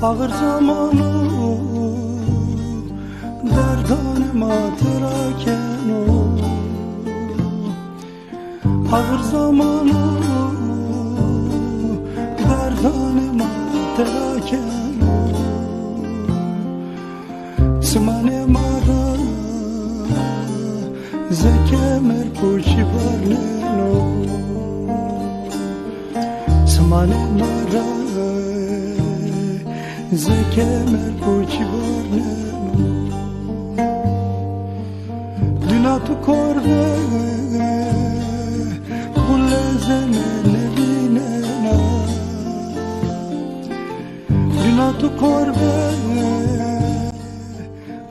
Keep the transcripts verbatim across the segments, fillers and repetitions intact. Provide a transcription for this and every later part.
Ağır zamano derdanê ma tera keno. Ağır zamano derdanê ma tera keno. Simanê ma ra ze kemer poçî varneno. Simanê ma ra ze kemer poçî varneno. Dina tu kor be, qule zeme nevînena. Dina tu kor be,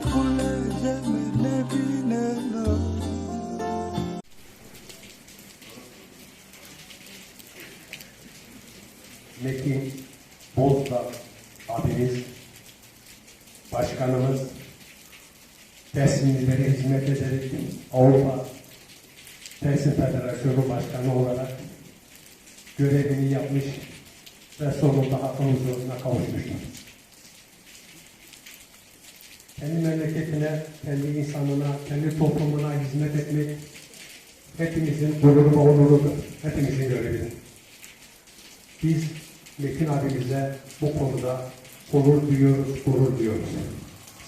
qule zeme nevînena. Metin Bozdağ abimiz, başkanımız, Dersimlilere hizmet ederek Avrupa Dersim Federasyonu Başkanı olarak görevini yapmış ve sonunda hakkın huzuruna kavuşmuştur. Kendi memleketine, kendi insanına, kendi toplumuna hizmet etmek hepimizin gururu ve onurudur. Hepimizin görevidir. Biz Metin abimize bu konuda onur duyuyoruz, gurur duyuyoruz.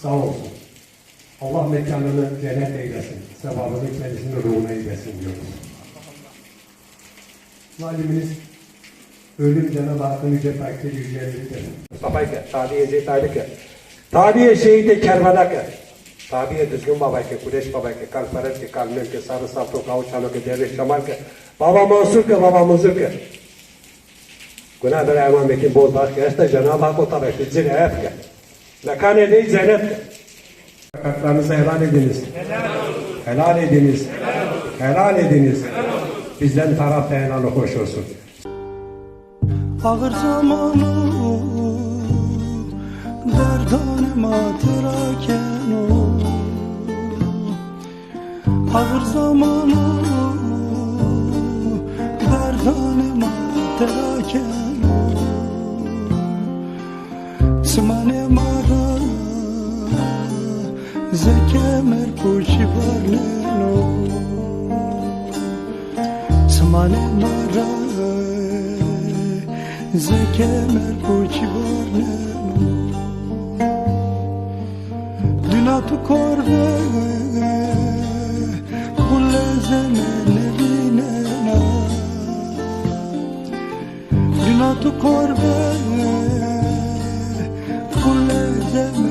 Sağ olsun. Allah mekanını cennet eylesin. Sevabını kendisinin ruhuna eylesin diyoruz. Zaliminiz ölüm Cenab-ı Hakk'ın yüce takdiri, yüce emridir. Babay ke, tabiyê Zeytali ke, tabiyê şehîdê Kerbela ke, tabiyê Duzgin Babay ke, Kureş Babay ke, Kal Perel ke, Kal Mem ke, Sarı Safto, Kavu Çano ke, Derviş Cemal ke, Baba Mansur ke, Baba Munzur ke. Guna bira ema Metin Bozdağ ke esta, Cenab-ı Hak o tabe hicir ef ke. Mekanê dey cennet ke. Haklarınızı helal ediniz. Helal ediniz. Helal ediniz. Bizden taraf da helal hoş olsun. Ağır zamano derdanê ma tera keno. Ağır zamano derdanê ma tera keno. Simanê ma ra ze kemer poçî varneno. Simanê ma ra ze kemer poçî varneno. Dina tu kor be, qule zeme nevînena. Dina tu kor be, qule zeme